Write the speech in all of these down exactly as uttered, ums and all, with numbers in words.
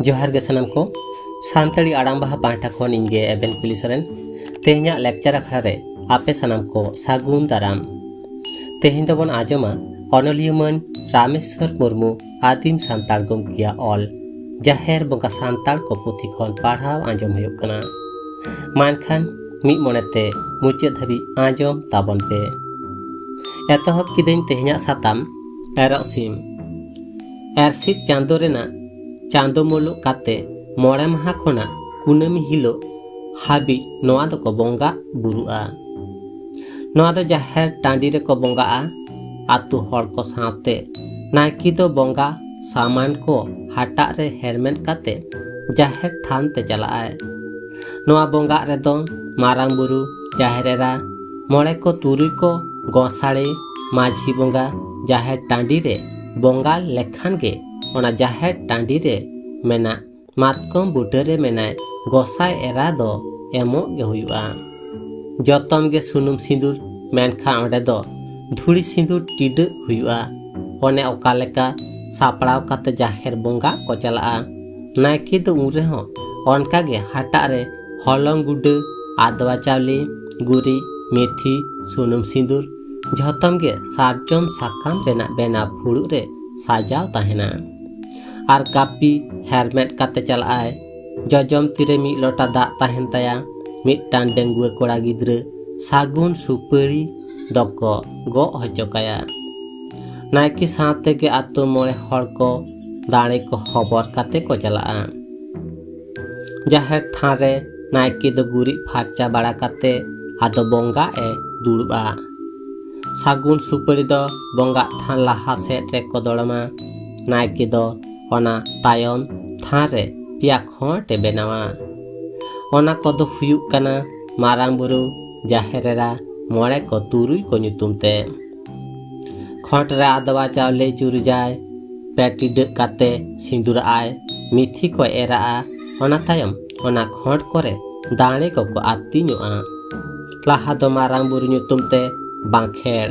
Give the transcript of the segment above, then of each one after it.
ᱡᱚᱦᱟᱨ ᱜᱮ ᱥᱟᱱᱟᱢ ᱠᱚ᱾ ᱥᱟᱱᱛᱟᱲᱤ ᱟᱲᱟᱝ ᱵᱟᱦᱟ ᱯᱟᱦᱴᱟ ᱠᱷᱚᱱ ᱤᱧ ᱜᱮ ᱮᱵᱮᱱ ᱠᱩᱞᱤ ᱥᱚᱨᱮᱱ᱾ ᱛᱮᱦᱮᱧᱟᱜ ᱞᱮᱠᱪᱟᱨ ᱟᱠᱷᱲᱟ ᱨᱮ ᱟᱯᱮ ᱥᱟᱱᱟᱢ ᱠᱚ ᱥᱟᱹᱜᱩᱱ ᱫᱟᱨᱟᱢ᱾ ᱛᱮᱦᱮᱧ ᱫᱚᱵᱚᱱ ᱟᱸᱡᱚᱢᱟ ᱚᱱᱚᱞᱤᱭᱟᱹ ᱢᱟᱹᱱ ᱨᱟᱢᱮᱥᱣᱚᱨ ᱢᱩᱨᱢᱩ ᱟᱹᱫᱤᱢ ᱥᱟᱱᱛᱟᱲ ᱜᱚᱢᱠᱮᱭᱟᱜ ᱚᱞ ᱡᱟᱦᱮᱨ ᱵᱚᱸᱜᱟ ᱥᱟᱱᱛᱟᱲ ᱠᱚ ᱯᱩᱛᱷᱤ ᱠᱷᱚᱱ ᱯᱟᱲᱦᱟᱣ ᱟᱸᱡᱚᱢ ᱦᱩᱭᱩᱜ ᱠᱟᱱᱟ᱾ ᱢᱟ ᱮᱱᱠᱷᱟᱱ ᱢᱤᱫ ᱢᱚᱱᱮᱛᱮ ᱢᱩᱪᱟᱹᱫ ᱫᱷᱟᱹᱵᱤᱡ ᱟᱸᱡᱚᱢ ᱛᱟᱵᱚᱱ ᱯᱮ᱾ ᱮᱛᱚᱦᱚᱵ ᱠᱤᱫᱟᱹᱧ ᱛᱮᱦᱮᱧᱟᱜ ᱥᱟᱛᱟᱢ ᱮᱨᱚᱜ ᱥᱤᱢ᱾ ᱮᱨᱥᱤᱫ ᱪᱟᱸᱫᱳ ᱨᱮᱱᱟᱜ ᱪᱟᱸᱫᱳ ᱢᱩᱞᱩᱜ ᱠᱟᱛᱮ ᱢᱚᱬᱮ ᱢᱟᱦᱟ ᱠᱷᱚᱱᱟᱜ ᱠᱩᱱᱟᱹᱢᱤ ᱦᱤᱞᱳᱜ ᱦᱟᱹᱵᱤᱡ ᱱᱚᱣᱟ ᱫᱚᱠᱚ ᱵᱚᱸᱜᱟ ᱵᱩᱨᱩᱜᱼᱟ᱾ ᱱᱚᱣᱟ ᱫᱚ ᱡᱟᱦᱮᱨ ᱴᱟᱺᱰᱤ ᱨᱮᱠᱚ ᱵᱚᱸᱜᱟᱜᱼᱟ᱾ ᱟᱛᱳ ᱦᱚᱲ ᱠᱚ ᱥᱟᱶᱛᱮ ᱱᱟᱭᱠᱮ ᱫᱚ ᱵᱚᱸᱜᱟ ᱥᱟᱢᱟᱱ ᱠᱚ ᱦᱟᱴᱟᱜ ᱨᱮ ᱦᱮᱨᱢᱮᱫ ᱠᱟᱛᱮ ᱡᱟᱦᱮᱨ ᱛᱷᱟᱱ ᱛᱮ ᱪᱟᱞᱟᱜᱼᱟᱭ᱾ ᱱᱚᱣᱟ ᱵᱚᱸᱜᱟᱜ ᱨᱮᱫᱚ ᱢᱟᱨᱟᱝ ᱵᱩᱨᱩ, ᱡᱟᱦᱮᱨ ᱮᱨᱟ, ᱢᱚᱬᱮ ᱠᱚ ᱛᱩᱨᱩᱭ ᱠᱚ ᱜᱚᱸᱥᱟᱲᱮ, ᱢᱟᱹᱡᱷᱤ ᱵᱚᱸᱜᱟ ᱡᱟᱦᱮᱨ ᱴᱟᱺᱰᱤ ᱨᱮ ᱵᱚᱸᱜᱟ ᱞᱮᱠᱷᱟᱱ ᱜᱮ ᱚᱱᱟ ᱡᱟᱦᱮᱨ ᱴᱟᱺᱰᱤ ᱨᱮ ᱢᱮᱱᱟᱜ ᱢᱟᱛᱠᱚᱢ ᱵᱩᱴᱟᱹ ᱨᱮ ᱢᱮᱱᱟᱭ ᱜᱚᱸᱥᱟᱭ ᱮᱨᱟ ᱫᱚ ᱮᱢᱚᱜ ᱜᱮ ᱦᱩᱭᱩᱜᱼᱟ᱾ ᱡᱚᱛᱚᱢ ᱜᱮ ᱥᱩᱱᱩᱢ ᱥᱤᱸᱫᱩᱨ, ᱢᱮᱱᱠᱷᱟᱱ ᱚᱸᱰᱮ ᱫᱚ ᱫᱷᱩᱲᱤ ᱥᱤᱸᱫᱩᱨ ᱴᱤᱰᱟᱹᱜ ᱦᱩᱭᱩᱜᱼᱟ᱾ ᱚᱱᱮ ᱚᱠᱟ ᱞᱮᱠᱟ ᱥᱟᱯᱲᱟᱣ ᱠᱟᱛᱮ ᱡᱟᱦᱮᱨ ᱵᱚᱸᱜᱟ ᱠᱚ ᱪᱟᱞᱟᱜᱼᱟ᱾ ᱱᱟᱭᱠᱮ ᱫᱚ ᱩᱱ ᱨᱮᱦᱚᱸ ᱚᱱᱠᱟ ᱜᱮ ᱦᱟᱴᱟᱜ ᱨᱮ ᱦᱚᱞᱚᱝ ᱜᱩᱰᱟᱹ, ᱟᱫᱽᱣᱟ ᱪᱟᱣᱞᱮ, ᱜᱩᱨᱤᱡ, ᱢᱮᱛᱷᱤ, ᱥᱩᱱᱩᱢ ᱥᱤᱸᱫᱩᱨ, ᱡᱷᱚᱛᱚᱢ ᱜᱮ ᱥᱟᱨᱡᱚᱢ ᱥᱟᱠᱟᱢ ᱨᱮᱱᱟᱜ ᱵᱮᱱᱟᱣ ᱯᱷᱩᱲᱩᱜ ᱨᱮ ᱥᱟᱡᱟᱣ ᱛᱟᱦᱮᱱᱟ᱾ ᱟᱨ ᱠᱟᱹᱯᱤ ᱦᱮᱨᱢᱮᱫ ᱠᱟᱛᱮ ᱪᱟᱞᱟᱜᱼᱟᱭ᱾ ᱡᱚᱡᱚᱢ ᱛᱤᱨᱮ ᱢᱤᱫ ᱞᱚᱴᱟ ᱫᱟᱜ ᱛᱟᱦᱮᱱ ᱛᱟᱭᱟ᱾ ᱢᱤᱫᱴᱟᱝ ᱰᱟᱺᱜᱩᱣᱟᱹ ᱠᱚᱲᱟ ᱜᱤᱫᱽᱨᱟᱹ ᱥᱟᱹᱜᱩᱱ ᱥᱩᱯᱟᱹᱲᱤ ᱫᱚᱠᱚ ᱜᱚᱜ ᱦᱚᱪᱚ ᱠᱟᱭᱟ᱾ ᱱᱟᱭᱠᱮ ᱥᱟᱶ ᱛᱮᱜᱮ ᱟᱛᱳ ᱢᱚᱬᱮ ᱦᱚᱲ ᱠᱚ ᱫᱟᱲᱮ ᱠᱚ ᱦᱚᱵᱚᱨ ᱠᱟᱛᱮ ᱠᱚ ᱪᱟᱞᱟᱜᱼᱟ᱾ ᱡᱟᱦᱮᱨ ᱛᱷᱟᱱ ᱨᱮ ᱱᱟᱭᱠᱮ ᱫᱚ ᱜᱩᱨᱤᱡ ᱯᱷᱟᱨᱪᱟ ᱵᱟᱲᱟ ᱠᱟᱛᱮ ᱟᱫᱚ ᱵᱚᱸᱜᱟ ᱮ ᱫᱩᱲᱩᱵᱼᱟ᱾ ᱥᱟᱹᱜᱩᱱ ᱥᱩᱯᱟᱹᱲᱤ ᱫᱚ ᱵᱚᱸᱜᱟᱜ ᱛᱷᱟᱱ ᱞᱟᱦᱟ ᱥᱮᱫ ᱨᱮᱠᱚ ᱫᱚᱲᱚᱢᱟ᱾ ᱱᱟᱭᱠᱮ ᱫᱚ ᱚᱱᱟ ᱛᱟᱭᱚᱢ ᱛᱷᱟᱱ ᱨᱮ ᱯᱮᱭᱟ ᱠᱷᱚᱸᱰ ᱮ ᱵᱮᱱᱟᱣᱟ᱾ ᱚᱱᱟ ᱠᱚᱫᱚ ᱦᱩᱭᱩᱜ ᱠᱟᱱᱟ ᱢᱟᱨᱟᱝ ᱵᱩᱨᱩ, ᱡᱟᱦᱮᱨ ᱮᱨᱟ, ᱢᱚᱬᱮ ᱠᱚ ᱛᱩᱨᱩᱭ ᱠᱚ ᱧᱩᱛᱩᱢ ᱛᱮ᱾ ᱠᱷᱚᱸᱰ ᱨᱮ ᱟᱫᱽᱣᱟ ᱪᱟᱣᱞᱮ ᱪᱩᱨᱩᱡᱟᱭ, ᱯᱮ ᱴᱤᱰᱟᱹᱜ ᱠᱟᱛᱮ ᱥᱤᱸᱫᱩᱨᱟᱜᱼᱟᱭ, ᱢᱤᱛᱷᱤ ᱠᱚ ᱮᱨᱟᱜᱼᱟ᱾ ᱚᱱᱟ ᱛᱟᱭᱚᱢ ᱚᱱᱟ ᱠᱷᱚᱸᱰ ᱠᱚᱨᱮ ᱫᱟᱲᱮ ᱠᱚᱠᱚ ᱟᱹᱛᱤᱧᱚᱜᱼᱟ᱾ ᱞᱟᱦᱟ ᱫᱚ ᱢᱟᱨᱟᱝ ᱵᱩᱨᱩ ᱧᱩᱛᱩᱢ ᱛᱮ ᱵᱟᱸᱠᱷᱮᱲ᱾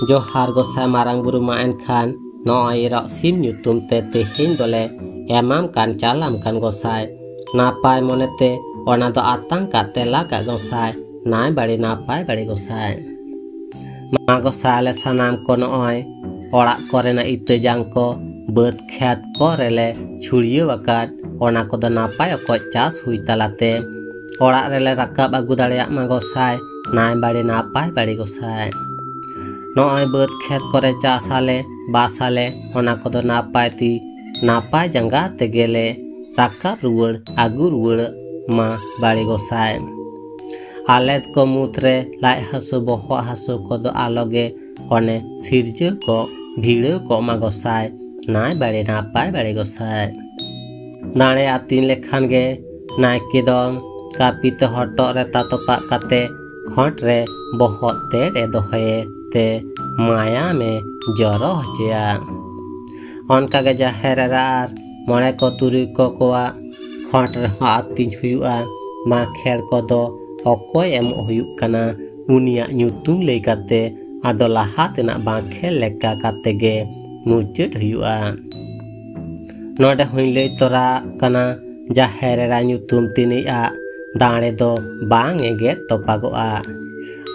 ᱡᱚᱦᱟᱨ ᱜᱚᱸᱥᱟᱭ ᱢᱟᱨᱟᱝ ᱵᱩᱨᱩ ᱢᱟ ᱮᱱᱠᱷᱟᱱ ᱱᱚᱜᱼᱚᱭ ᱮᱨᱚᱜ ᱥᱤᱢ ᱧᱩᱛᱩᱢ ᱛᱮ ᱛᱮᱦᱮᱧ ᱫᱚᱞᱮ ᱮᱢᱟᱢ ᱠᱟᱱ ᱪᱟᱞᱟᱢ ᱠᱟᱱ ᱜᱚᱸᱥᱟᱭ᱾ ᱱᱟᱯᱟᱭ ᱢᱚᱱᱮᱛᱮ ᱚᱱᱟ ᱫᱚ ᱟᱛᱟᱝ ᱠᱟᱜ ᱛᱮᱞᱟ ᱠᱟᱜ ᱜᱚᱸᱥᱟᱭ, ᱱᱟᱭ ᱵᱟᱲᱮ ᱱᱟᱯᱟᱭ ᱵᱟᱲᱮ ᱜᱚᱸᱥᱟᱭ᱾ ᱢᱟ ᱜᱚᱸᱥᱟᱭ, ᱟᱞᱮ ᱥᱟᱱᱟᱢ ᱠᱚ ᱱᱚᱜᱼᱚᱭ ᱚᱲᱟᱜ ᱠᱚᱨᱮᱱᱟᱜ ᱤᱛᱟᱹ ᱡᱟᱝ ᱠᱚ ᱵᱟᱹᱫᱽ ᱠᱷᱮᱛ ᱠᱚᱨᱮ ᱞᱮ ᱪᱷᱩᱲᱭᱟᱹᱣ ᱟᱠᱟᱫ, ᱚᱱᱟ ᱠᱚᱫᱚ ᱱᱟᱯᱟᱭ ᱚᱠᱚᱡ ᱪᱟᱥ ᱦᱩᱭ ᱛᱟᱞᱟᱛᱮ ᱚᱲᱟᱜ ᱨᱮᱞᱮ ᱨᱟᱠᱟᱵ ᱟᱹᱜᱩ ᱫᱟᱲᱮᱭᱟᱜ ᱢᱟ ᱜᱚᱸᱥᱟᱭ, ᱱᱟᱭ ᱵᱟᱲᱮ ᱱᱟᱯᱟᱭ ᱵᱟᱲᱮ ᱜᱚᱸᱥᱟᱭ᱾ ᱱᱚᱜᱼᱚᱭ ᱵᱟᱹᱫᱽ ᱠᱷᱮᱛ ᱠᱚᱨᱮ ᱪᱟᱥ ᱟᱞᱮ, ᱵᱟᱥ ᱟᱞᱮ, ᱚᱱᱟ ᱠᱚᱫᱚ ᱱᱟᱯᱟᱭ ᱛᱤ ᱱᱟᱯᱟᱭ ᱡᱟᱸᱜᱟ ᱛᱮᱜᱮ ᱞᱮ ᱨᱟᱠᱟᱵ ᱨᱩᱣᱟᱹᱲ ᱟᱹᱜᱩ ᱨᱩᱣᱟᱹᱲ ᱢᱟ ᱵᱟᱲᱮ ᱜᱚᱸᱥᱟᱭ᱾ ᱟᱞᱮ ᱠᱚ ᱢᱩᱫᱽᱨᱮ ᱞᱟᱡ ᱦᱟᱹᱥᱩ ᱵᱚᱦᱚᱜ ᱦᱟᱹᱥᱩ ᱠᱚᱫᱚ ᱟᱞᱚᱜᱮ ᱚᱱᱮ ᱥᱤᱨᱡᱟᱹᱣ ᱠᱚᱜ ᱵᱷᱤᱲᱟᱹᱣ ᱠᱚᱜ ᱢᱟ ᱜᱚᱸᱥᱟᱭ, ᱱᱟᱭ ᱵᱟᱲᱮ ᱱᱟᱯᱟᱭ ᱵᱟᱲᱮ ᱜᱚᱸᱥᱟᱭ᱾ ᱫᱟᱲᱮ ᱟᱹᱛᱤᱧ ᱞᱮᱠᱷᱟᱱ ᱜᱮ ᱱᱟᱭᱠᱮ ᱫᱚ ᱠᱟᱹᱯᱤ ᱛᱮ ᱦᱚᱴᱚᱜ ᱨᱮ ᱛᱟᱛᱚᱯᱟᱜ ᱠᱟᱛᱮ ᱠᱷᱚᱸᱴ ᱨᱮ ᱵᱚᱦᱚᱜ ᱛᱮᱫ ᱮ ᱫᱚᱦᱚᱭᱮ ᱛᱮ ᱢᱟᱭᱟᱢᱮ ᱡᱚᱨᱚ ᱦᱚᱪᱚᱭᱟ᱾ ᱚᱱᱠᱟᱜᱮ ᱡᱟᱦᱮᱨ ᱮᱨᱟ ᱟᱨ ᱢᱚᱬᱮ ᱠᱚ ᱛᱩᱨᱩᱭ ᱠᱚ ᱠᱚᱣᱟᱜ ᱠᱷᱚᱸᱴ ᱨᱮᱦᱚᱸ ᱟᱹᱛᱤᱧ ᱦᱩᱭᱩᱜᱼᱟ᱾ ᱵᱟᱸᱠᱷᱮᱲ ᱠᱚᱫᱚ ᱚᱠᱚᱭ ᱮᱢᱚᱜ ᱦᱩᱭᱩᱜ ᱠᱟᱱᱟ, ᱩᱱᱤᱭᱟᱜ ᱧᱩᱛᱩᱢ ᱞᱟᱹᱭ ᱠᱟᱛᱮ ᱟᱫᱚ ᱞᱟᱦᱟ ᱛᱮᱱᱟᱜ ᱵᱟᱸᱠᱷᱮᱲ ᱞᱮᱠᱟ ᱠᱟᱛᱮ ᱜᱮ ᱢᱩᱪᱟᱹᱫ ᱦᱩᱭᱩᱜᱼᱟ᱾ ᱱᱚᱰᱮ ᱦᱚᱸᱧ ᱞᱟᱹᱭ ᱛᱚᱨᱟ ᱠᱟᱱᱟ, ᱡᱟᱦᱮᱨ ᱮᱨᱟ ᱧᱩᱛᱩᱢ ᱛᱤᱱᱤᱡ ᱟᱜ ᱫᱟᱲᱮ ᱫᱚ ᱵᱟᱝ ᱮᱜᱮᱨ ᱛᱚᱯᱟᱜᱚᱜᱼᱟ᱾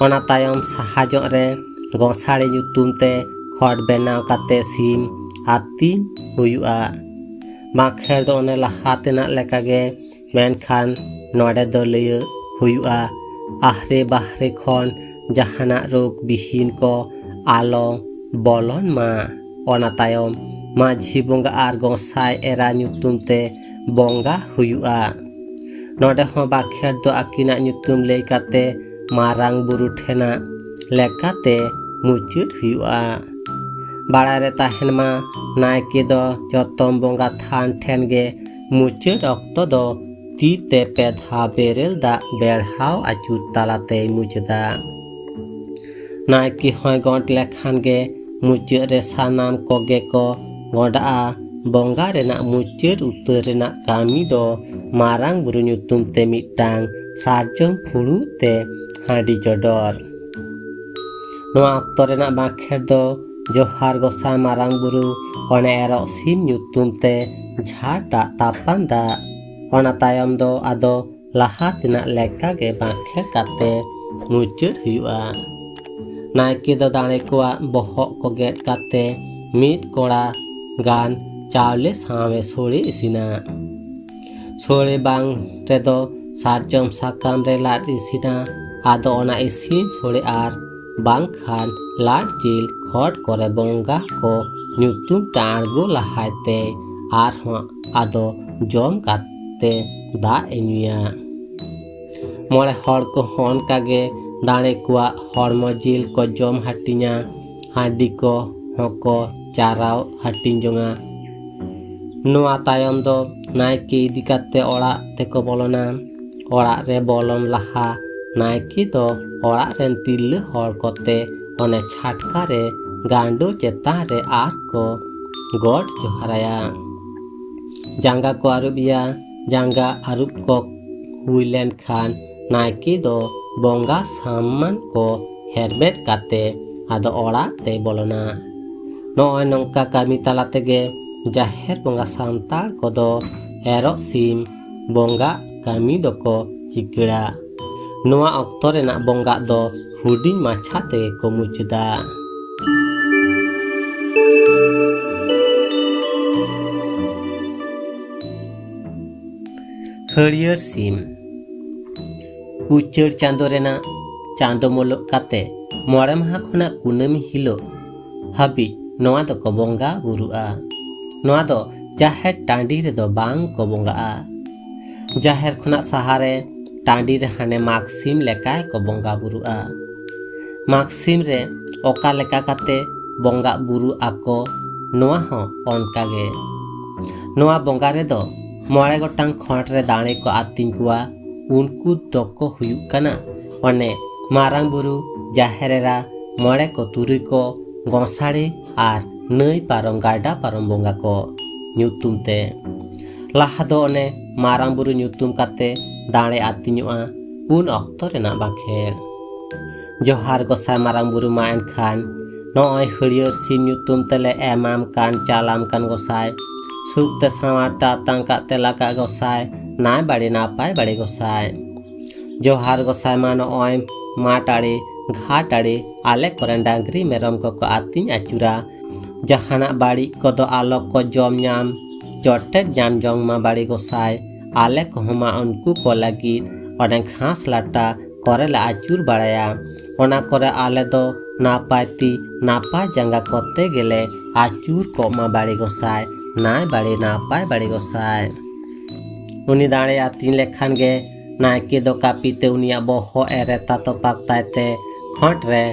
ᱚᱱᱟ ᱛᱟᱭᱚᱢ ᱥᱟᱦᱟᱡᱚᱜ ᱨᱮ ᱜᱚᱸᱥᱟᱲᱮ ᱧᱩᱛᱩᱢ ᱛᱮ ᱠᱷᱚᱲ ᱵᱮᱱᱟᱣ ᱠᱟᱛᱮ ᱥᱤᱢ ᱟᱹᱛᱤᱧ ᱦᱩᱭᱩᱜᱼᱟ᱾ ᱵᱟᱸᱠᱷᱮᱲ ᱫᱚ ᱚᱱᱮ ᱞᱟᱦᱟ ᱛᱮᱱᱟᱜ ᱞᱮᱠᱟᱜᱮ, ᱢᱮᱱᱠᱷᱟᱱ ᱱᱚᱰᱮ ᱫᱚ ᱞᱟᱹᱭᱟᱹᱜ ᱦᱩᱭᱩᱜᱼᱟ, ᱟᱦᱨᱮ ᱵᱟᱦᱨᱮ ᱠᱷᱚᱱ ᱡᱟᱦᱟᱱᱟᱜ ᱨᱳᱜᱽ ᱵᱤᱦᱤᱱ ᱠᱚ ᱟᱞᱚ ᱵᱚᱞᱚᱱ ᱢᱟ᱾ ᱚᱱᱟ ᱛᱟᱭᱚᱢ ᱢᱟᱹᱡᱷᱤ ᱵᱚᱸᱜᱟ ᱟᱨ ᱜᱚᱸᱥᱟᱭ ᱮᱨᱟ ᱧᱩᱛᱩᱢ ᱛᱮ ᱵᱚᱸᱜᱟ ᱦᱩᱭᱩᱜᱼᱟ᱾ ᱱᱚᱰᱮ ᱦᱚᱸ ᱵᱟᱠᱷᱮᱲ ᱫᱚ ᱟᱹᱠᱤᱱᱟᱜ ᱧᱩᱛᱩᱢ ᱞᱟᱹᱭ ᱠᱟᱛᱮ ᱢᱟᱨᱟᱝ ᱵᱩᱨᱩ ᱴᱷᱮᱱᱟᱜ ᱞᱮᱠᱟᱛᱮ ᱢᱩᱪᱟᱹᱫ ᱦᱩᱭᱩᱜᱼᱟ᱾ ᱵᱟᱲᱟᱭ ᱨᱮ ᱛᱟᱦᱮᱱ ᱢᱟ, ᱱᱟᱭᱠᱮ ᱫᱚ ᱡᱚᱛᱚᱢ ᱵᱚᱸᱜᱟ ᱛᱷᱟᱱ ᱴᱷᱮᱱ ᱜᱮ ᱢᱩᱪᱟᱹᱫ ᱚᱠᱛᱚ ᱫᱚ ᱛᱤ ᱛᱮ ᱯᱮ ᱫᱷᱟᱣ ᱵᱮᱨᱮᱞ ᱫᱟᱜ ᱵᱮᱲᱦᱟᱣ ᱟᱹᱪᱩᱨ ᱛᱟᱞᱟᱛᱮᱭ ᱢᱩᱪᱟᱹᱫᱟ᱾ ᱱᱟᱭᱠᱮ ᱦᱚᱸᱭ ᱜᱚᱸᱰ ᱞᱮᱠᱷᱟᱱ ᱜᱮ ᱢᱩᱪᱟᱹᱫ ᱨᱮ ᱥᱟᱱᱟᱢ ᱠᱚᱜᱮ ᱠᱚ ᱜᱚᱸᱰᱟᱜᱼᱟ᱾ ᱵᱚᱸᱜᱟ ᱨᱮᱱᱟᱜ ᱢᱩᱪᱟᱹᱫ ᱩᱛᱟᱹᱨ ᱨᱮᱱᱟᱜ ᱠᱟᱹᱢᱤ ᱫᱚ ᱢᱟᱨᱟᱝ ᱵᱩᱨᱩ ᱧᱩᱛᱩᱢ ᱛᱮ ᱢᱤᱫᱴᱟᱝ ᱥᱟᱨᱡᱚᱢ ᱯᱷᱩᱲᱩᱜ ᱛᱮ ᱦᱟᱺᱰᱤ ᱪᱚᱰᱚᱨ᱾ ᱱᱚᱣᱟ ᱚᱠᱛᱚ ᱨᱮᱱᱟᱜ ᱵᱟᱸᱠᱷᱮᱲ ᱫᱚ ᱡᱚᱦᱟᱨ ᱜᱚᱸᱥᱟᱭ ᱢᱟᱨᱟᱝ ᱵᱩᱨᱩ, ᱚᱱᱮ ᱮᱨᱚᱜ ᱥᱤᱢ ᱧᱩᱛᱩᱢ ᱛᱮ ᱡᱷᱟᱨ ᱫᱟᱜ ᱛᱟᱯᱟᱱ ᱫᱟᱜ᱾ ᱚᱱᱟ ᱛᱟᱭᱚᱢ ᱫᱚ ᱟᱫᱚ ᱞᱟᱦᱟ ᱛᱮᱱᱟᱜ ᱞᱮᱠᱟ ᱜᱮ ᱵᱟᱸᱠᱷᱮᱲ ᱠᱟᱛᱮ ᱢᱩᱪᱟᱹᱫ ᱦᱩᱭᱩᱜᱼᱟ᱾ ᱱᱟᱭᱠᱮ ᱫᱚ ᱫᱟᱲᱮ ᱠᱚᱣᱟᱜ ᱵᱚᱦᱚᱜ ᱠᱚ ᱜᱮᱫ ᱠᱟᱛᱮ ᱢᱤᱫ ᱠᱚᱲᱟ ᱜᱟᱱ ᱪᱟᱣᱞᱮ ᱥᱟᱶᱮ ᱥᱳᱲᱮ ᱤᱥᱤᱱᱟ᱾ ᱥᱳᱲᱮ ᱵᱟᱝ ᱨᱮᱫᱚ ᱥᱟᱨᱡᱚᱢ ᱥᱟᱠᱟᱢ ᱨᱮ ᱞᱟᱫ ᱤᱥᱤᱱᱟ᱾ ᱟᱫᱚ ᱚᱱᱟ ᱤᱥᱤᱱ ᱥᱳᱲᱮ ᱟᱨ ᱵᱟᱝᱠᱷᱟᱱ ᱞᱟᱫ ᱡᱤᱞ ᱠᱷᱚᱴ ᱠᱚᱨᱮ ᱵᱚᱸᱜᱟ ᱠᱚ ᱧᱩᱛᱩᱢ ᱛᱮ ᱟᱬᱜᱚ ᱞᱟᱦᱟᱭ ᱛᱮ ᱟᱨᱦᱚᱸ ᱟᱫᱚ ᱡᱚᱢ ᱠᱟᱛᱮ ᱫᱟᱜ ᱮ ᱧᱩᱭᱟ᱾ ᱢᱚᱬᱮ ᱦᱚᱲ ᱠᱚᱦᱚᱸ ᱚᱱᱠᱟ ᱜᱮ ᱫᱟᱲᱮ ᱠᱚᱣᱟᱜ ᱦᱚᱲᱢᱚ ᱡᱤᱞ ᱠᱚ ᱡᱚᱢ ᱦᱟᱹᱴᱤᱧᱟ, ᱦᱟᱺᱰᱤ ᱠᱚ ᱦᱚᱸᱠᱚ ᱪᱟᱨᱟᱣ ᱦᱟᱹᱴᱤᱧ ᱡᱚᱝᱟ᱾ ᱱᱚᱣᱟ ᱛᱟᱭᱚᱢ ᱫᱚ ᱱᱟᱭᱠᱮ ᱤᱫᱤ ᱠᱟᱛᱮ ᱚᱲᱟᱜ ᱛᱮᱠᱚ ᱵᱚᱞᱚᱱᱟ᱾ ᱚᱲᱟᱜ ᱨᱮ ᱵᱚᱞᱚᱱ ᱞᱟᱦᱟ ᱱᱟᱭᱠᱮ ᱫᱚ ᱚᱲᱟᱜ ᱨᱮᱱ ᱛᱤᱨᱞᱟᱹ ᱦᱚᱲ ᱠᱚᱛᱮ ᱚᱱᱮ ᱪᱷᱟᱴᱠᱟ ᱨᱮ ᱜᱟᱸᱰᱳ ᱪᱮᱛᱟᱱ ᱨᱮ ᱟᱨ ᱠᱚ ᱜᱚᱰ ᱡᱚᱦᱟᱨᱟᱭᱟ᱾ ᱡᱟᱸᱜᱟ ᱠᱚ ᱟᱹᱨᱩᱵ ᱮᱭᱟ᱾ ᱡᱟᱸᱜᱟ ᱟᱹᱨᱩᱵ ᱠᱚ ᱦᱩᱭ ᱞᱮᱱᱠᱷᱟᱱ ᱱᱟᱭᱠᱮ ᱫᱚ ᱵᱚᱸᱜᱟ ᱥᱟᱢᱟᱱ ᱠᱚ ᱦᱮᱨᱢᱮᱫ ᱠᱟᱛᱮ ᱟᱫᱚ ᱚᱲᱟᱜ ᱛᱮᱭ ᱵᱚᱞᱚᱱᱟ᱾ ᱱᱚᱜᱼᱚᱭ ᱱᱚᱝᱠᱟ ᱠᱟᱹᱢᱤ ᱛᱟᱞᱟ ᱛᱮᱜᱮ ᱡᱟᱦᱮᱨ ᱵᱚᱸᱜᱟ ᱥᱟᱱᱛᱟᱲ ᱠᱚᱫᱚ ᱮᱨᱚᱜ ᱥᱤᱢ ᱵᱚᱸᱜᱟ ᱠᱟᱹᱢᱤ ᱫᱚᱠᱚ ᱪᱤᱠᱟᱹᱲᱟ᱾ ᱱᱚᱣᱟ ᱚᱠᱛᱚ ᱨᱮᱱᱟᱜ ᱵᱚᱸᱜᱟ ᱫᱚ ᱦᱩᱰᱤᱧ ᱢᱟᱪᱷᱟ ᱛᱮᱜᱮ ᱠᱚ ᱢᱩᱪᱟᱹᱫᱟ᱾ ᱦᱟᱹᱨᱭᱟᱹᱲ ᱥᱤᱢ᱾ ᱩᱪᱟᱹᱲ ᱪᱟᱸᱫᱚ ᱨᱮᱱᱟᱜ ᱪᱟᱸᱫᱚ ᱢᱩᱞᱩᱜ ᱠᱟᱛᱮ ᱢᱚᱬᱮ ᱢᱟᱦᱟ ᱠᱷᱚᱱᱟᱜ ᱠᱩᱱᱟᱹᱢᱤ ᱦᱤᱞᱳᱜ ᱦᱟᱹᱵᱤᱡ ᱱᱚᱣᱟ ᱫᱚᱠᱚ ᱵᱚᱸᱜᱟ ᱵᱩᱨᱩᱜᱼᱟ᱾ ᱱᱚᱣᱟ ᱫᱚ ᱡᱟᱦᱮᱨ ᱴᱟᱺᱰᱤ ᱨᱮᱫᱚ ᱵᱟᱝ ᱠᱚ ᱵᱚᱸᱜᱟᱜᱼᱟ᱾ ᱡᱟᱦᱮᱨ ᱠᱷᱚᱱᱟᱜ ᱥᱟᱦᱟᱨᱮ ᱴᱟᱺᱰᱤ ᱨᱮ ᱦᱟᱱᱮ ᱢᱟᱜᱽ ᱥᱤᱢ ᱞᱮᱠᱟ ᱜᱮᱠᱚ ᱵᱚᱸᱜᱟ ᱵᱩᱨᱩᱜᱼᱟ᱾ ᱢᱟᱜᱽ ᱥᱤᱢ ᱨᱮ ᱚᱠᱟ ᱞᱮᱠᱟ ᱠᱟᱛᱮ ᱵᱚᱸᱜᱟ ᱵᱩᱨᱩ ᱟᱠᱚ, ᱱᱚᱣᱟ ᱦᱚᱸ ᱚᱱᱠᱟ ᱜᱮ᱾ ᱱᱚᱣᱟ ᱵᱚᱸᱜᱟ ᱨᱮᱫᱚ ᱢᱚᱬᱮ ᱜᱚᱴᱟᱝ ᱠᱷᱚᱸᱰ ᱨᱮ ᱫᱟᱲᱮ ᱠᱚ ᱟᱹᱛᱤᱧ ᱠᱚᱣᱟ᱾ ᱩᱱᱠᱩ ᱫᱚᱠᱚ ᱦᱩᱭᱩᱜ ᱠᱟᱱᱟ ᱚᱱᱮ ᱢᱟᱨᱟᱝ ᱵᱩᱨᱩ, ᱡᱟᱦᱮᱨ ᱮᱨᱟ, ᱢᱚᱬᱮ ᱠᱚ ᱛᱩᱨᱩᱭ ᱠᱚ, ᱜᱚᱸᱥᱟᱲᱮ ᱟᱨ ᱱᱟᱹᱭ ᱯᱟᱨᱚᱢ ᱜᱟᱰᱟ ᱯᱟᱨᱚᱢ ᱵᱚᱸᱜᱟ ᱠᱚ ᱧᱩᱛᱩᱢ ᱛᱮ᱾ ᱞᱟᱦᱟ ᱫᱚ ᱚᱱᱮ ᱢᱟᱨᱟᱝ ᱵᱩᱨᱩ ᱧᱩᱛᱩᱢ ᱠᱟᱛᱮ ᱫᱟᱲᱮ ᱟᱹᱛᱤᱧᱚᱜᱼᱟ, ᱩᱱ ᱚᱠᱛᱚ ᱨᱮᱱᱟᱜ ᱵᱟᱸᱠᱷᱮᱲ᱾ ᱡᱚᱦᱟᱨ ᱜᱚᱸᱥᱟᱭ ᱢᱟᱨᱟᱝ ᱵᱩᱨᱩ ᱢᱟ ᱮᱱᱠᱷᱟᱱ ᱱᱚᱜᱼᱚᱭ ᱦᱟᱹᱨᱭᱟᱹᱲ ᱥᱤᱢ ᱧᱩᱛᱩᱢ ᱛᱮᱞᱮ ᱮᱢᱟᱢ ᱠᱟᱱ, ᱪᱟᱞᱟᱢ ᱠᱟᱱ ᱜᱚᱸᱥᱟᱭ᱾ ᱥᱩᱠ ᱛᱮ ᱥᱟᱶᱟᱨ ᱛᱮ ᱟᱛᱟᱝ ᱠᱟᱜ ᱛᱮᱞᱟ ᱠᱟᱜ ᱜᱚᱸᱥᱟᱭ, ᱱᱟᱭ ᱵᱟᱲᱮ ᱱᱟᱯᱟᱭ ᱵᱟᱲᱮ ᱜᱚᱸᱥᱟᱭ᱾ ᱡᱚᱦᱟᱨ ᱜᱚᱸᱥᱟᱭ ᱢᱟ, ᱱᱚᱜᱼᱚᱭ ᱢᱟᱴ ᱟᱲᱮ, ᱜᱷᱟᱴ ᱟᱲᱮ, ᱟᱞᱮ ᱠᱚᱨᱮᱱ ᱰᱟᱝᱨᱤ ᱢᱮᱨᱚᱢ ᱠᱚᱠᱚ ᱟᱹᱛᱤᱧ ᱟᱹᱪᱩᱨᱟ᱾ ᱡᱟᱦᱟᱱᱟᱜ ᱵᱟᱹᱲᱤᱡ ᱠᱚᱫᱚ ᱟᱞᱚ ᱠᱚ ᱡᱚᱢ ᱧᱟᱢ, ᱡᱚᱴᱮᱫ ᱧᱟᱢ ᱡᱚᱝ ᱢᱟ ᱵᱟᱲᱮ ᱜᱚᱸᱥᱟᱭ᱾ ᱟᱞᱮ ᱠᱚᱦᱚᱸ ᱢᱟ ᱩᱱᱠᱩ ᱠᱚ ᱞᱟᱹᱜᱤᱫ ᱚᱱᱮ ᱜᱷᱟᱥ ᱞᱟᱴᱟ ᱠᱚᱨᱮ ᱞᱮ ᱟᱹᱪᱩᱨ ᱵᱟᱲᱟᱭᱟ᱾ ᱚᱱᱟ ᱠᱚᱨᱮ ᱟᱞᱮ ᱫᱚ ᱱᱟᱯᱟᱭ ᱛᱤ ᱱᱟᱯᱟᱭ ᱡᱟᱸᱜᱟ ᱠᱚᱛᱮ ᱜᱮᱞᱮ ᱟᱹᱪᱩᱨ ᱠᱚᱜ ᱢᱟ ᱵᱟᱲᱮ ᱜᱚᱸᱥᱟᱭ, ᱱᱟᱭ ᱵᱟᱲᱮ ᱱᱟᱯᱟᱭ ᱵᱟᱲᱮ ᱜᱚᱸᱥᱟᱭ᱾ ᱩᱱᱤ ᱫᱟᱲᱮ ᱟᱹᱛᱤᱧ ᱞᱮᱠᱷᱟᱱ ᱜᱮ ᱱᱟᱭᱠᱮ ᱫᱚ ᱠᱟᱹᱯᱤ ᱛᱮ ᱩᱱᱤᱭᱟᱜ ᱵᱚᱦᱚᱜ ᱮ ᱨᱮᱛᱟ ᱛᱚᱯᱟᱜ ᱛᱟᱭ ᱛᱮ ᱠᱷᱚᱸᱴ ᱨᱮ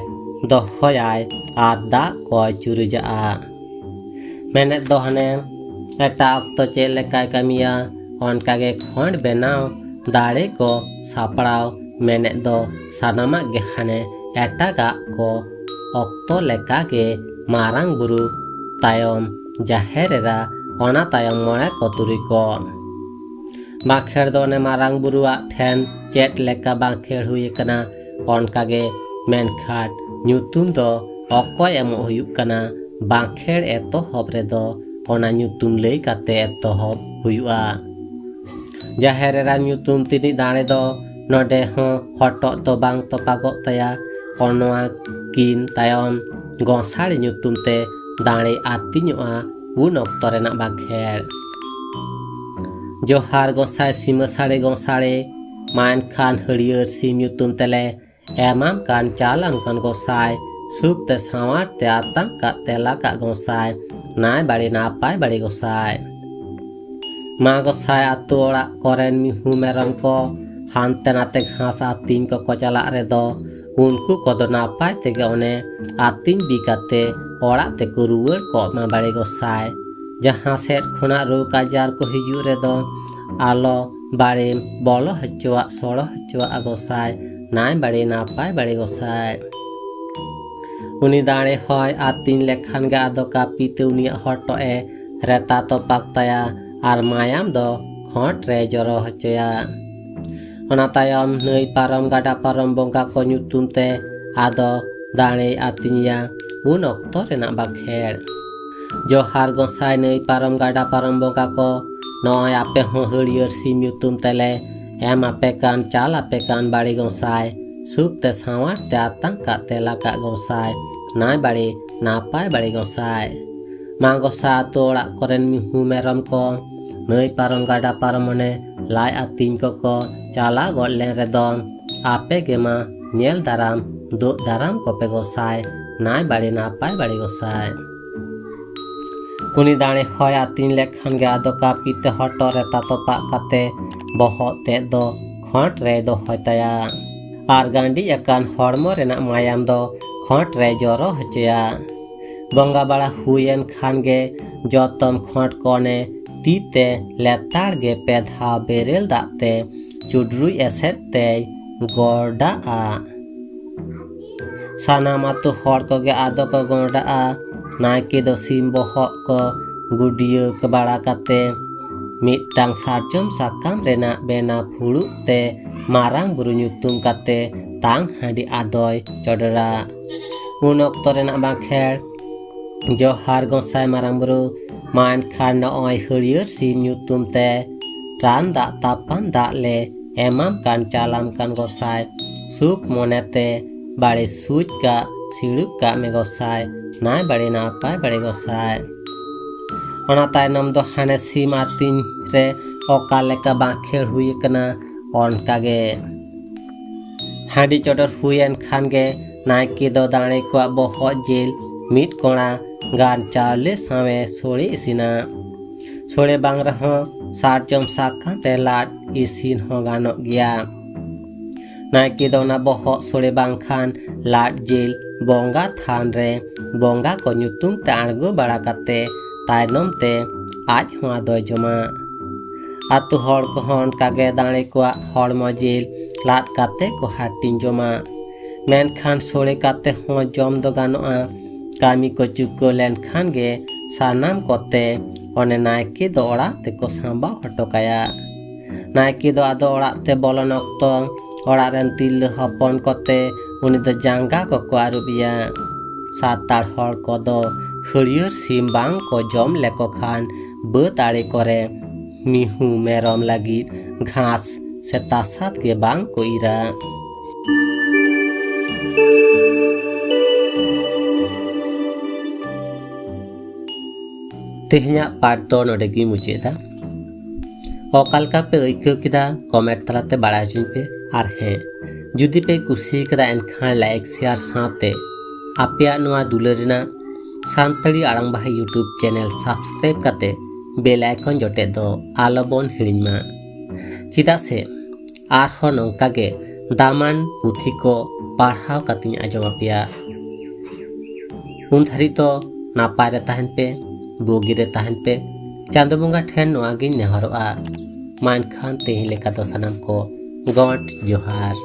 ᱫᱚᱦᱚᱭᱟᱭ ᱟᱨ ᱫᱟᱜ ᱠᱚᱭ ᱪᱩᱨᱩᱡᱟᱜᱼᱟ᱾ ᱢᱮᱱᱮᱫ ᱫᱚ ᱦᱟᱱᱮ ᱮᱴᱟᱜ ᱚᱠᱛᱚ ᱪᱮᱫ ᱞᱮᱠᱟᱭ ᱠᱟᱹᱢᱤᱭᱟ, ᱚᱱᱠᱟᱜᱮ ᱠᱷᱚᱸᱰ ᱵᱮᱱᱟᱣ, ᱫᱟᱲᱮ ᱠᱚ ᱥᱟᱯᱲᱟᱣ, ᱢᱮᱱᱮᱫ ᱫᱚ ᱥᱟᱱᱟᱢᱟᱜ ᱜᱮ ᱦᱟᱱᱮ ᱮᱴᱟᱜᱟᱜ ᱠᱚ ᱚᱠᱛᱚ ᱞᱮᱠᱟᱜᱮ ᱢᱟᱨᱟᱝ ᱵᱩᱨᱩ, ᱛᱟᱭᱚᱢ ᱡᱟᱦᱮᱨ ᱮᱨᱟ, ᱚᱱᱟ ᱛᱟᱭᱚᱢ ᱢᱚᱬᱮ ᱠᱚ ᱛᱩᱨᱩᱭ ᱠᱚ᱾ ᱵᱟᱸᱠᱷᱮᱲ ᱫᱚ ᱚᱱᱮ ᱢᱟᱨᱟᱝ ᱵᱩᱨᱩᱣᱟᱜ ᱴᱷᱮᱱ ᱪᱮᱫ ᱞᱮᱠᱟ ᱵᱟᱸᱠᱷᱮᱲ ᱦᱩᱭ ᱟᱠᱟᱱᱟ, ᱚᱱᱠᱟᱜᱮ, ᱢᱮᱱᱠᱷᱟᱱ ᱧᱩᱛᱩᱢ ᱫᱚ ᱚᱠᱚᱭ ᱮᱢᱚᱜ ᱦᱩᱭᱩᱜ ᱠᱟᱱᱟ, ᱵᱟᱸᱠᱷᱮᱲ ᱮᱛᱚᱦᱚᱵ ᱨᱮᱫᱚ ᱚᱱᱟ ᱧᱩᱛᱩᱢ ᱞᱟᱹᱭ ᱠᱟᱛᱮ ᱮᱛᱚᱦᱚᱵ ᱦᱩᱭᱩᱜᱼᱟ᱾ ᱡᱟᱦᱮᱨ ᱮᱨᱟ ᱧᱩᱛᱩᱢ ᱛᱤᱱᱤᱡ ᱫᱟᱲᱮ ᱫᱚ ᱱᱚᱰᱮ ᱦᱚᱸ ᱦᱚᱴᱚᱜ ᱫᱚ ᱵᱟᱝ ᱛᱚᱯᱟᱜᱚᱜ ᱛᱟᱭᱟ᱾ ᱚᱱᱟ ᱠᱤᱱ ᱛᱟᱭᱚᱢ ᱜᱚᱸᱥᱟᱲᱮ ᱧᱩᱛᱩᱢ ᱛᱮ ᱫᱟᱲᱮ ᱟᱹᱛᱤᱧᱚᱜᱼᱟ ᱩᱱ ᱚᱠᱛᱚ ᱨᱮᱱᱟᱜ ᱵᱟᱸᱠᱷᱮᱲ᱾ ᱡᱚᱦᱟᱨ ᱜᱚᱸᱥᱟᱭ ᱥᱤᱢᱟᱹ ᱥᱟᱲᱮ ᱜᱚᱸᱥᱟᱲᱮ, ᱢᱟ ᱮᱱᱠᱷᱟᱱ ᱦᱟᱹᱨᱭᱟᱹᱲ ᱥᱤᱢ ᱧᱩᱛᱩᱢ ᱛᱮᱞᱮ ᱮᱢᱟᱢ ᱠᱟᱱ ᱪᱟᱞᱟᱢ ᱠᱟᱱ ᱜᱚᱸᱥᱟᱭ, ᱥᱩᱠ ᱛᱮ ᱥᱟᱶᱟᱨ ᱛᱮ ᱟᱛᱟᱝ ᱠᱟᱜ ᱛᱮᱞᱟ ᱠᱟᱜ ᱜᱚᱸᱥᱟᱭ, ᱱᱟᱭ ᱵᱟᱲᱮ ᱱᱟᱯᱟᱭ ᱵᱟᱲᱮ ᱜᱚᱸᱥᱟᱭ᱾ ᱢᱟ ᱜᱚᱸᱥᱟᱭ, ᱟᱛᱳ ᱚᱲᱟᱜ ᱠᱚᱨᱮᱱ ᱢᱤᱦᱩ ᱢᱮᱨᱚᱢ ᱠᱚ ᱦᱟᱱᱛᱮ ᱱᱟᱛᱮ ᱜᱷᱟᱥ ᱟᱹᱛᱤᱧ ᱠᱚᱠᱚ ᱪᱟᱞᱟᱜ ᱨᱮᱫᱚ ᱩᱱᱠᱩ ᱠᱚᱫᱚ ᱱᱟᱯᱟᱭ ᱛᱮᱜᱮ ᱚᱱᱮ ᱟᱹᱛᱤᱧ ᱵᱤ ᱠᱟᱛᱮ ᱚᱲᱟᱜ ᱛᱮᱠᱚ ᱨᱩᱣᱟᱹᱲ ᱠᱚᱜ ᱢᱟ ᱵᱟᱲᱮ ᱜᱚᱸᱥᱟᱭ᱾ ᱡᱟᱦᱟᱸ ᱥᱮᱫ ᱠᱷᱚᱱᱟᱜ ᱨᱳᱜᱽ ᱟᱡᱟᱨ ᱠᱚ ᱦᱤᱡᱩᱜ ᱨᱮᱫᱚ ᱟᱞᱚ ᱵᱟᱲᱮᱢ ᱵᱚᱞᱚ ᱦᱚᱪᱚᱣᱟᱜ, ᱥᱚᱲᱚ ᱦᱚᱪᱚᱣᱟᱜ ᱜᱚᱸᱥᱟᱭ, ᱱᱟᱭ ᱵᱟᱲᱮ ᱱᱟᱯᱟᱭ ᱵᱟᱲᱮ ᱜᱚᱸᱥᱟᱭ᱾ ᱩᱱᱤ ᱫᱟᱲᱮ ᱦᱚᱸᱭ ᱟᱹᱛᱤᱧ ᱞᱮᱠᱷᱟᱱ ᱜᱮ ᱟᱫᱚ ᱠᱟᱹᱯᱤ ᱛᱮ ᱩᱱᱤᱭᱟᱜ ᱦᱚᱴᱚᱜ ᱮ ᱨᱮᱛᱟ ᱛᱚᱯᱟᱜ ᱛᱟᱭᱟ ᱟᱨ ᱢᱟᱭᱟᱢ ᱫᱚ ᱠᱷᱚᱸᱴ ᱨᱮ ᱡᱚᱨᱚ ᱦᱚᱪᱚᱭᱟ᱾ ᱚᱱᱟ ᱛᱟᱭᱚᱢ ᱱᱟᱹᱭ ᱯᱟᱨᱚᱢ ᱜᱟᱰᱟ ᱯᱟᱨᱚᱢ ᱵᱚᱸᱜᱟ ᱠᱚ ᱧᱩᱛᱩᱢ ᱛᱮ ᱟᱫᱚ ᱫᱟᱲᱮᱭ ᱟᱹᱛᱤᱧᱮᱭᱟ᱾ ᱩᱱ ᱚᱠᱛᱚ ᱨᱮᱱᱟᱜ ᱵᱟᱸᱠᱷᱮᱲ᱾ ᱡᱚᱦᱟᱨ ᱜᱚᱸᱥᱟᱭ ᱱᱟᱹᱭ ᱯᱟᱨᱚᱢ ᱜᱟᱰᱟ ᱯᱟᱨᱚᱢ ᱵᱚᱸᱜᱟ ᱠᱚ, ᱱᱚᱜᱼᱚᱭ ᱟᱯᱮ ᱦᱚᱸ ᱦᱟᱹᱨᱭᱟᱹᱲ ᱥᱤᱢ ᱧᱩᱛᱩᱢ ᱛᱮᱞᱮ ᱮᱢ ᱟᱯᱮ ᱠᱟᱱ, ᱪᱟᱞ ᱟᱯᱮ ᱠᱟᱱ ᱵᱟᱲᱮ ᱜᱚᱸᱥᱟᱭ, ᱥᱩᱠ ᱛᱮ ᱥᱟᱶᱟᱨ ᱛᱮ ᱟᱛᱟᱝ ᱠᱟᱜ ᱛᱮᱞᱟ ᱠᱟᱜ ᱜᱚᱸᱥᱟᱭ, ᱱᱟᱭ ᱵᱟᱲᱮ ᱱᱟᱯᱟᱭ ᱵᱟᱲᱮ ᱜᱚᱸᱥᱟᱭ᱾ ᱢᱟ ᱜᱚᱸᱥᱟᱭ ᱟᱛᱳ ᱚᱲᱟᱜ ᱠᱚᱨᱮᱱ ᱢᱤᱦᱩ ᱢᱮᱨᱚᱢ ᱠᱚ, ᱱᱟᱹᱭ ᱯᱟᱨᱚᱢ ᱜᱟᱰᱟ ᱯᱟᱨᱚᱢ ᱚᱱᱮ ᱞᱟᱡ ᱟᱹᱛᱤᱧ ᱠᱚᱠᱚ ᱪᱟᱞᱟᱣ ᱜᱚᱫ ᱞᱮᱱ ᱨᱮᱫᱚ, ᱟᱯᱮ ᱜᱮᱢᱟ ᱧᱮᱞ ᱫᱟᱨᱟᱢ ᱫᱳᱜ ᱫᱟᱨᱟᱢ ᱠᱚᱯᱮ ᱜᱚᱸᱥᱟᱭ, ᱱᱟᱭ ᱵᱟᱲᱮ ᱱᱟᱯᱟᱭ ᱵᱟᱲᱮ ᱜᱚᱸᱥᱟᱭ᱾ ᱩᱱᱤ ᱫᱟᱲᱮ ᱦᱚᱭ ᱟᱹᱛᱤᱧ ᱞᱮᱠᱷᱟᱱ ᱜᱮ ᱟᱫᱚ ᱠᱟᱹᱯᱤ ᱛᱮ ᱦᱚᱴᱚᱜ ᱨᱮ ᱛᱟᱛᱚᱯᱟᱜ ᱠᱟᱛᱮ ᱵᱚᱦᱚᱜ ᱛᱮᱫ ᱫᱚ ᱠᱷᱚᱸᱴ ᱨᱮᱭ ᱫᱚᱦᱚᱭ ᱛᱟᱭᱟ᱾ ᱟᱨ ᱜᱟᱸᱰᱤ ᱟᱠᱟᱱ ᱦᱚᱲᱢᱚ ᱨᱮᱱᱟᱜ ᱢᱟᱭᱟᱢ ᱫᱚ ᱠᱷᱚᱸᱴ ᱨᱮᱭ ᱡᱚᱨᱚ ᱦᱚᱪᱚᱭᱟ᱾ ᱵᱚᱸᱜᱟ ᱵᱟᱲᱟ ᱦᱩᱭᱮᱱ ᱠᱷᱟᱱ ᱜᱮ ᱡᱚᱛᱚᱢ ᱠᱷᱚᱸᱴ ᱠᱚᱱᱮ ᱛᱤ ᱛᱮ ᱞᱮᱛᱟᱲ ᱜᱮ ᱯᱮ ᱫᱷᱟᱣ ᱵᱮᱨᱮᱞ ᱫᱟᱜ ᱛᱮ ᱪᱩᱰᱨᱩᱡ ᱮᱥᱮᱫ ᱛᱮᱭ ᱜᱚᱰᱟᱜᱼᱟ᱾ ᱥᱟᱱᱟᱢ ᱟᱛᱳ ᱦᱚᱲ ᱠᱚᱜᱮ ᱟᱫᱚ ᱠᱚ ᱜᱚᱰᱟᱜᱼᱟ᱾ ᱱᱟᱭᱠᱮ ᱫᱚ ᱥᱤᱢ ᱵᱚᱦᱚᱜ ᱠᱚ ᱜᱩᱰᱭᱟᱹ ᱵᱟᱲᱟ ᱠᱟᱛᱮ ᱢᱤᱫᱴᱟᱝ ᱥᱟᱨᱡᱚᱢ ᱥᱟᱠᱟᱢ ᱨᱮᱱᱟᱜ ᱵᱮᱱᱟᱣ ᱯᱷᱩᱲᱩᱜ ᱛᱮ ᱢᱟᱨᱟᱝ ᱵᱩᱨᱩ ᱧᱩᱛᱩᱢ ᱠᱟᱛᱮ ᱛᱟᱝ ᱦᱟᱺᱰᱤ ᱟᱫᱚᱭ ᱪᱚᱰᱚᱨᱟ᱾ ᱩᱱ ᱚᱠᱛᱚ ᱨᱮᱱᱟᱜ ᱵᱟᱸᱠᱷᱮᱲ᱾ ᱡᱚᱦᱟᱨ ᱜᱚᱸᱥᱟᱭ ᱢᱟᱨᱟᱝ ᱵᱩᱨᱩ, ᱢᱟ ᱮᱱᱠᱷᱟᱱ ᱱᱚᱜᱼᱚᱭ ᱦᱟᱹᱨᱭᱟᱹᱲ ᱥᱤᱢ ᱧᱩᱛᱩᱢ ᱛᱮ ᱨᱟᱱ ᱫᱟᱜ ᱛᱟᱯᱟᱱ ᱫᱟᱜ ᱞᱮ ᱮᱢᱟᱢ ᱠᱟᱱ ᱪᱟᱞᱟᱢ ᱠᱟᱱ ᱜᱚᱸᱥᱟᱭ, ᱥᱩᱠ ᱢᱚᱱᱮᱛᱮ ᱵᱟᱲᱮ ᱥᱩᱡ ᱠᱟᱜ ᱥᱤᱲᱩᱵ ᱠᱟᱜ ᱢᱮ ᱜᱚᱸᱥᱟᱭ, ᱱᱟᱭ ᱵᱟᱲᱮ ᱱᱟᱯᱟᱭ ᱵᱟᱲᱮ ᱜᱚᱸᱥᱟᱭ᱾ ᱚᱱᱟ ᱛᱟᱭᱱᱚᱢ ᱫᱚ ᱦᱟᱱᱮ ᱥᱤᱢ ᱟᱹᱛᱤᱧ ᱨᱮ ᱚᱠᱟ ᱞᱮᱠᱟ ᱵᱟᱸᱠᱷᱮᱲ ᱦᱩᱭ ᱟᱠᱟᱱᱟ, ᱚᱱᱠᱟ ᱜᱮ᱾ ᱦᱟᱺᱰᱤ ᱪᱚᱰᱚᱨ ᱦᱩᱭᱮᱱ ᱠᱷᱟᱱ ᱜᱮ ᱱᱟᱭᱠᱮ ᱫᱚ ᱫᱟᱲᱮ ᱠᱚᱣᱟᱜ ᱵᱚᱦᱚᱜ ᱡᱤᱞ ᱢᱤᱫ ᱠᱚᱲᱟ ᱜᱟᱱ ᱪᱟᱣᱞᱮ ᱥᱟᱶᱮ ᱥᱳᱲᱮ ᱤᱥᱤᱱᱟ᱾ ᱥᱳᱲᱮ ᱵᱟᱝ ᱨᱮᱦᱚᱸ ᱥᱟᱨᱡᱚᱢ ᱥᱟᱠᱟᱢ ᱨᱮ ᱞᱟᱫ ᱤᱥᱤᱱ ᱦᱚᱸ ᱜᱟᱱᱚᱜ ᱜᱮᱭᱟ᱾ ᱱᱟᱭᱠᱮ ᱫᱚ ᱚᱱᱟ ᱵᱚᱦᱚᱜ ᱥᱳᱲᱮ ᱵᱟᱝᱠᱷᱟᱱ ᱞᱟᱫ ᱡᱤᱞ ᱵᱚᱸᱜᱟ ᱛᱷᱟᱱ ᱨᱮ ᱵᱚᱸᱜᱟ ᱠᱚ ᱧᱩᱛᱩᱢ ᱛᱮ ᱟᱬᱜᱚ ᱵᱟᱲᱟ ᱠᱟᱛᱮ ᱛᱟᱭᱱᱚᱢ ᱛᱮ ᱟᱡ ᱦᱚᱸ ᱟᱫᱚᱭ ᱡᱚᱢᱟ᱾ ᱟᱛᱳ ᱦᱚᱲ ᱠᱚᱦᱚᱸ ᱚᱱᱠᱟ ᱜᱮ ᱫᱟᱲᱮ ᱠᱚᱣᱟᱜ ᱦᱚᱲᱢᱚ ᱡᱤᱞ ᱞᱟᱫ ᱠᱟᱛᱮ ᱠᱚ ᱦᱟᱹᱴᱤᱧ ᱡᱚᱢᱟ᱾ ᱢᱮᱱᱠᱷᱟᱱ ᱥᱳᱲᱮ ᱠᱟᱛᱮ ᱦᱚᱸ ᱡᱚᱢ ᱫᱚ ᱜᱟᱱᱚᱜᱼᱟ᱾ ᱠᱟᱹᱢᱤ ᱠᱚ ᱪᱩᱠᱟᱹᱣ ᱞᱮᱱᱠᱷᱟᱱ ᱜᱮ ᱥᱟᱱᱟᱢ ᱠᱚᱛᱮ ᱚᱱᱮ ᱱᱟᱭᱠᱮ ᱫᱚ ᱚᱲᱟᱜ ᱛᱮᱠᱚ ᱥᱟᱢᱵᱟᱣ ᱦᱚᱴᱚ ᱠᱟᱭᱟ᱾ ᱱᱟᱭᱠᱮ ᱫᱚ ᱟᱫᱚ ᱚᱲᱟᱜ ᱛᱮ ᱵᱚᱞᱚᱱ ᱚᱠᱛᱚ ᱚᱲᱟᱜ ᱨᱮᱱ ᱛᱤᱨᱞᱟᱹ ᱦᱚᱯᱚᱱ ᱠᱚᱛᱮ ᱩᱱᱤ ᱫᱚ ᱡᱟᱸᱜᱟ ᱠᱚᱠᱚ ᱟᱹᱨᱩᱵ ᱮᱭᱟ᱾ ᱥᱟᱱᱛᱟᱲ ᱦᱚᱲ ᱠᱚᱫᱚ ᱦᱟᱹᱨᱭᱟᱹᱲ ᱥᱤᱢ ᱵᱟᱝ ᱠᱚ ᱡᱚᱢ ᱞᱮᱠᱚ ᱠᱷᱟᱱ ᱵᱟᱹᱫᱽ ᱟᱲᱮ ᱠᱚᱨᱮ ᱢᱤᱦᱩ ᱢᱮᱨᱚᱢ ᱞᱟᱹᱜᱤᱫ ᱜᱷᱟᱥ ᱥᱮ ᱛᱟᱥᱟᱫ ᱜᱮ ᱵᱟᱝ ᱠᱚ ᱤᱨᱟ᱾ ᱛᱮᱦᱮᱧᱟᱜ ᱯᱟᱴ ᱫᱚ ᱱᱚᱰᱮ ᱜᱤᱧ ᱢᱩᱪᱟᱹᱫ ᱮᱫᱟ᱾ ᱚᱠᱟ ᱞᱮᱠᱟ ᱯᱮ ᱟᱹᱭᱠᱟᱹᱣ ᱠᱮᱫᱟ, ᱠᱚᱢᱮᱱᱴ ᱛᱟᱞᱟᱛᱮ ᱵᱟᱲᱟᱭ ᱦᱚᱪᱚᱧ ᱯᱮ᱾ ᱟᱨ ᱦᱮᱸ, ᱡᱩᱫᱤ ᱯᱮ ᱠᱩᱥᱤ ᱠᱟᱫᱟ, ᱮᱱᱠᱷᱟᱱ ᱞᱟᱭᱤᱠ, ᱥᱮᱭᱟᱨ ᱥᱟᱶᱛᱮ ᱟᱯᱮᱭᱟᱜ ᱱᱚᱣᱟ ᱫᱩᱞᱟᱹᱲ ᱨᱮᱱᱟᱜ ᱥᱟᱱᱛᱟᱲᱤ ᱟᱲᱟᱝ ᱵᱟᱦᱟ YouTube ᱪᱮᱱᱮᱞ ᱥᱟᱵᱥᱠᱨᱟᱭᱤᱵ ᱠᱟᱛᱮ ᱵᱮᱞ ᱟᱭᱠᱚᱱ ᱡᱚᱴᱮᱫ ᱫᱚ ᱟᱞᱚ ᱵᱚᱱ ᱦᱤᱲᱤᱧ ᱢᱟ᱾ ᱪᱮᱫᱟᱜ ᱥᱮ ᱟᱨᱦᱚᱸ ᱱᱚᱝᱠᱟ ᱜᱮ ᱫᱟᱢᱟᱱ ᱯᱩᱛᱷᱤ ᱠᱚ ᱯᱟᱲᱦᱟᱣ ᱠᱟᱛᱮᱧ ᱟᱸᱡᱚᱢ ᱟᱯᱮᱭᱟ᱾ ᱩᱱ ᱫᱷᱟᱹᱨᱤᱡ ᱫᱚ ᱱᱟᱯᱟᱭ ᱨᱮ ᱛᱟᱦᱮᱱ ᱯᱮ, ᱵᱩᱜᱤ ᱨᱮ ᱛᱟᱦᱮᱱ ᱯᱮ᱾ ᱪᱟᱸᱫᱚ ᱵᱚᱸᱜᱟ ᱴᱷᱮᱱ ᱱᱚᱣᱟ ᱜᱤᱧ ᱱᱮᱦᱚᱨᱚᱜᱼᱟ᱾ ᱢᱟ ᱮᱱᱠᱷᱟᱱ ᱛᱮᱦᱮᱧ ᱞᱮᱠᱟ ᱫᱚ ᱥᱟᱱᱟᱢ ᱠᱚ ᱜᱚᱰ ᱡᱚᱦᱟᱨ᱾